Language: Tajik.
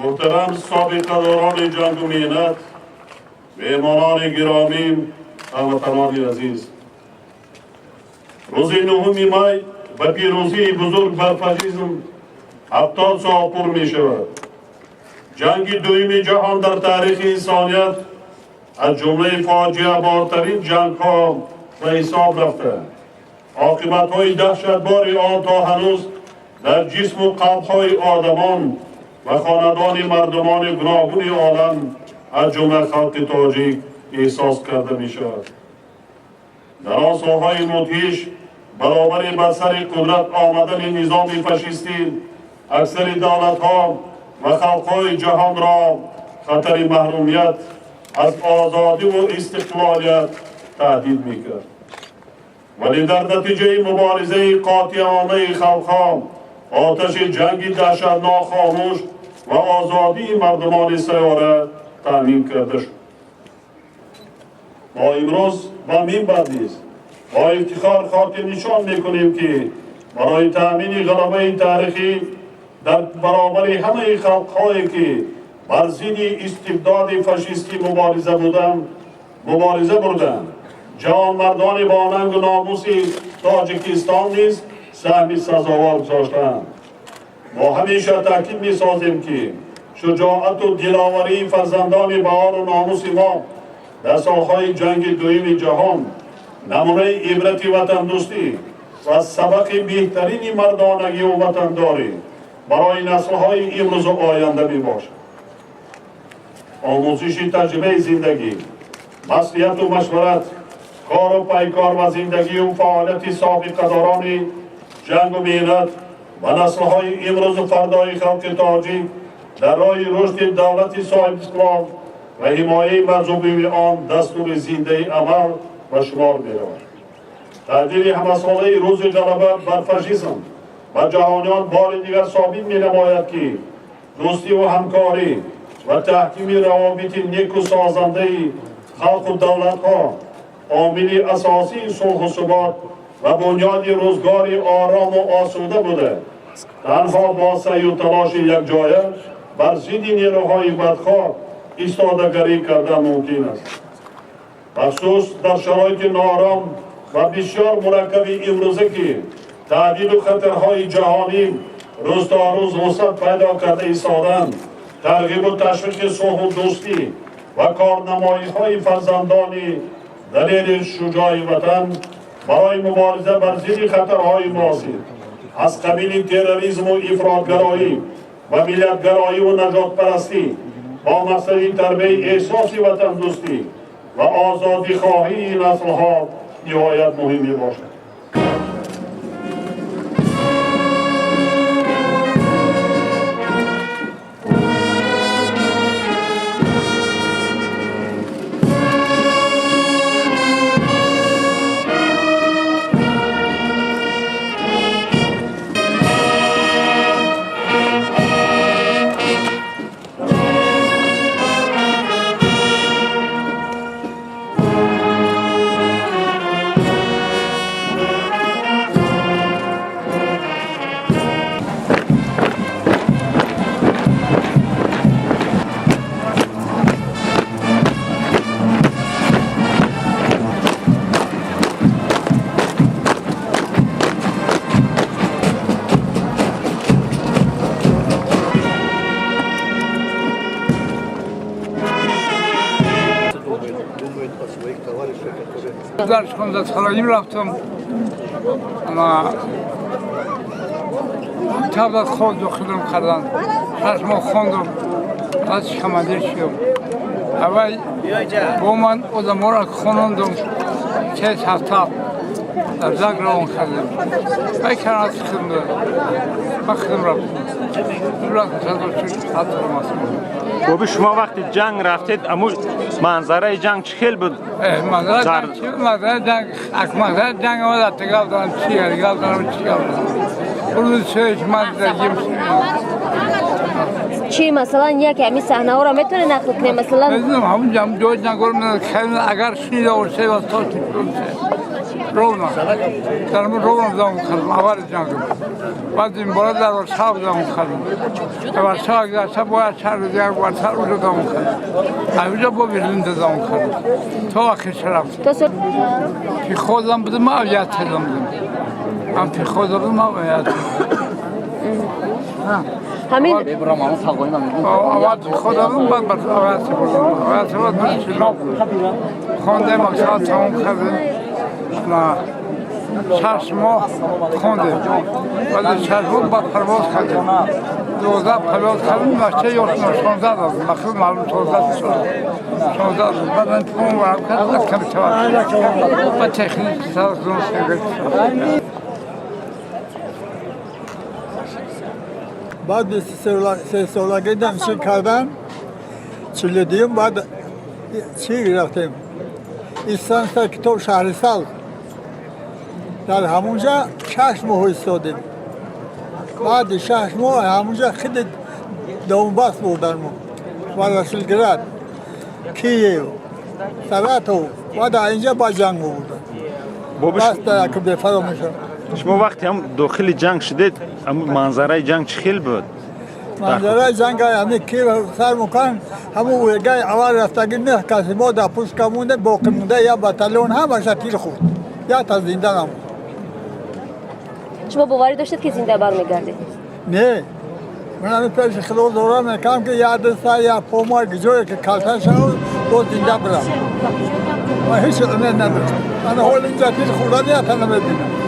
Муҳтарам собиқадорони ҷангу меҳнат, меҳмонони гиромӣ, ҳамватанони азиз, рӯзи 9 май ба пирӯзии бузург бар фашизм 70 сол пур мешавад. Ҷанги дуюми ҷаҳон дар таърихи инсоният аз ҷумлаи фоҷиабортарин ҷангҳо ба ҳисоб рафта, оқибатҳои даҳшатбори он то ҳанӯз дар ҷисму қалбҳои одамон ва хонадони мардумони гуногуни олам, аз ҷумла халқи тоҷик, эҳсос карда мешавад. Дар он солҳои мудҳиш, баробари ба сари қудрат омадани низоми фашистӣ, аксари давлатҳо ва халқҳои ҷаҳонро хатари маҳрумият аз озодиву истиқлолият таҳдид мекард. Вале дар натиҷаи муборизаи қотеонаи халқҳо оташи ҷанги даҳшатнок хомӯш ва озодии мардумони сайёра таъмин карда шуд. Мо имрӯз ва минбаъд низ бо ифтихор хотирнишон мекунем, ки барои таъмини ғалабаи таърихӣ дар баробари ҳамаи халқҳое, ки бар зидди истибдоди фашистӣ мубориза бурданд, ҷавонмардони бо нангу номуси Тоҷикистон низ саҳми сазовор гузоштаанд. Мо ҳамеша таъкид месозем, ки шуҷоату диловарии фарзандони баору номуси мо дар солҳои ҷанги дуюми ҷаҳон намунаи ибрати ватандӯстӣ ва сабақи беҳтарини мардонагиву ватандорӣ барои наслҳои имрӯзу оянда мебошад. Омӯзиши таҷрибаи зиндагӣ, маслиҳату машварат, кору пайкор ва зиндагию фаъолияти собиқадорони ҷангу меҳнат ва наслҳои имрӯзу фардои халқи тоҷик дар роҳи рушди давлати соҳибистиқлол ва ҳимояи марзубуми он дастури зиндаи амал ба шумор меравад. Таъдили ҳамасолаи рӯзи ғалаба бар фашизм ба ҷаҳониён бори дигар собит менамояд, ки дӯстиву ҳамкорӣ ва таҳкими равобити неку созандаи халқу давлатҳо омили асосии сулҳу субот ва бунёди рӯзгори орому осуда буда, танҳо бо саъю талоши якҷоя бар зидди нерӯҳои бадхоҳ истодагарӣ кардан мумкин аст. Махсус дар шароити ноором ва бисёр мураккаби имрӯза, ки таҳдиду хатарҳои ҷаҳонӣ рӯз то рӯз вусъат пайдо карда истодаанд, тарғибу ташвиқи сулҳу дӯстӣ ва корнамоиҳои фарзандони далери шуҷои ватан барои мубориза бар зидди хатарҳои муосир аз қабили терроризму ифротгароӣ ва миллатгароиву наҷотпарастӣ бо мақсади тарбияи эҳсоси ватандӯстӣ ва озодихоҳии наслҳо ниҳоят муҳим мебошад. Дар 16 солагим рафтам, ана табла ход дохилам кардан, 6 моҳ хондам, баъд командир шудам. Аввал бо ман одаморо хонондам, 3 ҳафта дар заг равон кардем. Вай каранат хидм дод, ман хидм рафтам. Боби, шумо вақти ҷанг рафтед, аму Манзараи ҷанг чӣ хел буд? Манзара манзара ҷанг, манзара ҷанг омад, гап дорам, чӣ гап дорам, чӣ гап дорам. Рӯзи сеюш ман дидагим. Чӣ, масалан, яке ҳамин саҳнаҳоро метавонед нақл кунед, масалан? Медонам, ҳамун ҷои ҷангор агар шунида бошед, ва то ровно дар мо ровно давом кардем аввали ҷанг. Баъд ин бора дар Варшава давом кардем. Дар Варшава гузашта бояд шаҳри дигар, Варшава, уҷо давом кардем. Аз уҷо бо Берлин давом кардем то охирша рафтем. То сол Пехотам будем, ма авиатсиядам будем. Ҳам пехота будем, ҳам авиатсия. Ҳамин Аввал пехота будем, баъд бар авиатсия бурдем. Авиатсия баъд хондем, мақсад тамом кардем. На 6 моҳ хондем, баъди 6 моҳ баъд парвоз кардем. 12 парвоз кардем, бача ёшно 16 додем, ба худ маълум 16, 16. Баъд ман пул варам кард, ками таваккул ба техники сар. Баъд 23 солагӣ дамчӣ кардам, 42-юм баъд чӣ рафтем, инстанция китоб Шаҳрисабз, дар ҳамунҷа 6 моҳ истодем. Баъди 6 моҳ ҳамунҷа хиди Донбас бурдан мо, Ворошиловград, Киев, Саратов, баъд инҷа ба ҷанг бурдан. Бобо, Баста яку бефаромӯшам. Шумо вақте ҳам дохили ҷанг шудед, манзараи ҷанг чӣ хел буд? Манзараи ҷанг, ҳами Киев сар мукан, ҳамун уегаи аввал рафтагӣ, неҳ каси мо дар пушка монде, боқӣ монда як батальон ҳамаша тир хӯрд, як та зинда намонд. Шумо боварӣ доштед, ки зинда бармегардед? Не, ман ҳамин пеши худо дора мекардам, ки як даста, як пома ҷое ки калта шавад, боз зинда бирам. Ман ҳеҷ умед надоштам. Ана ҳол инҷа тир хӯрдан, як та намебинам.